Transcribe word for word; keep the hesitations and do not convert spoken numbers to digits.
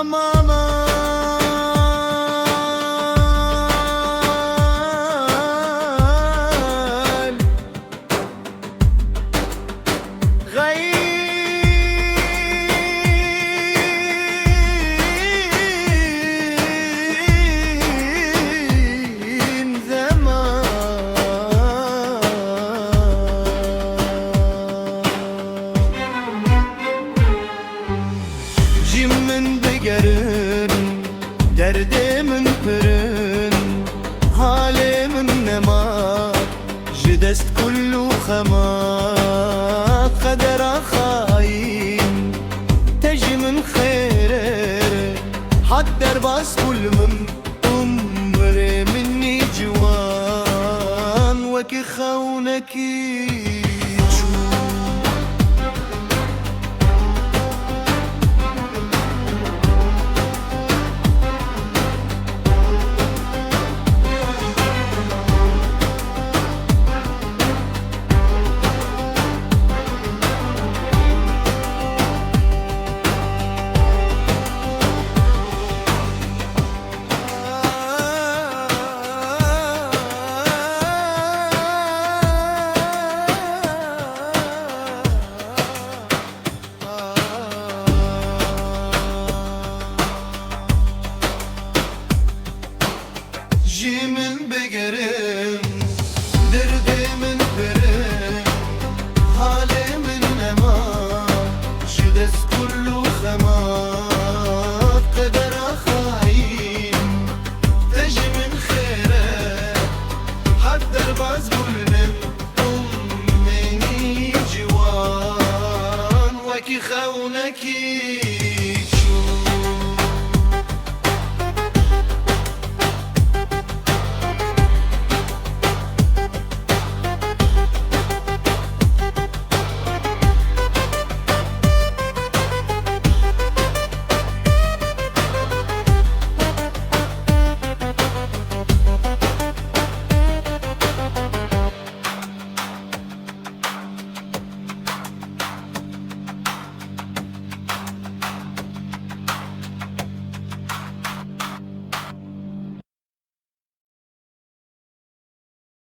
Aman xeyn zeman. Cî min bigerin, derdê min pir in, halê min nema, ji dest kul û xema, qedera xayîn. Te ji min xêr e, hat derbas kul min, umrê min nî ciwan wekî xewnekî çû. Ji min bigerin, derdê min pir in, halê min nema, ji dest kul û xema, qedera xayîn. Te ji min xêr e, hat derbas gul min, umrê min nî ciwan wekî xewnekî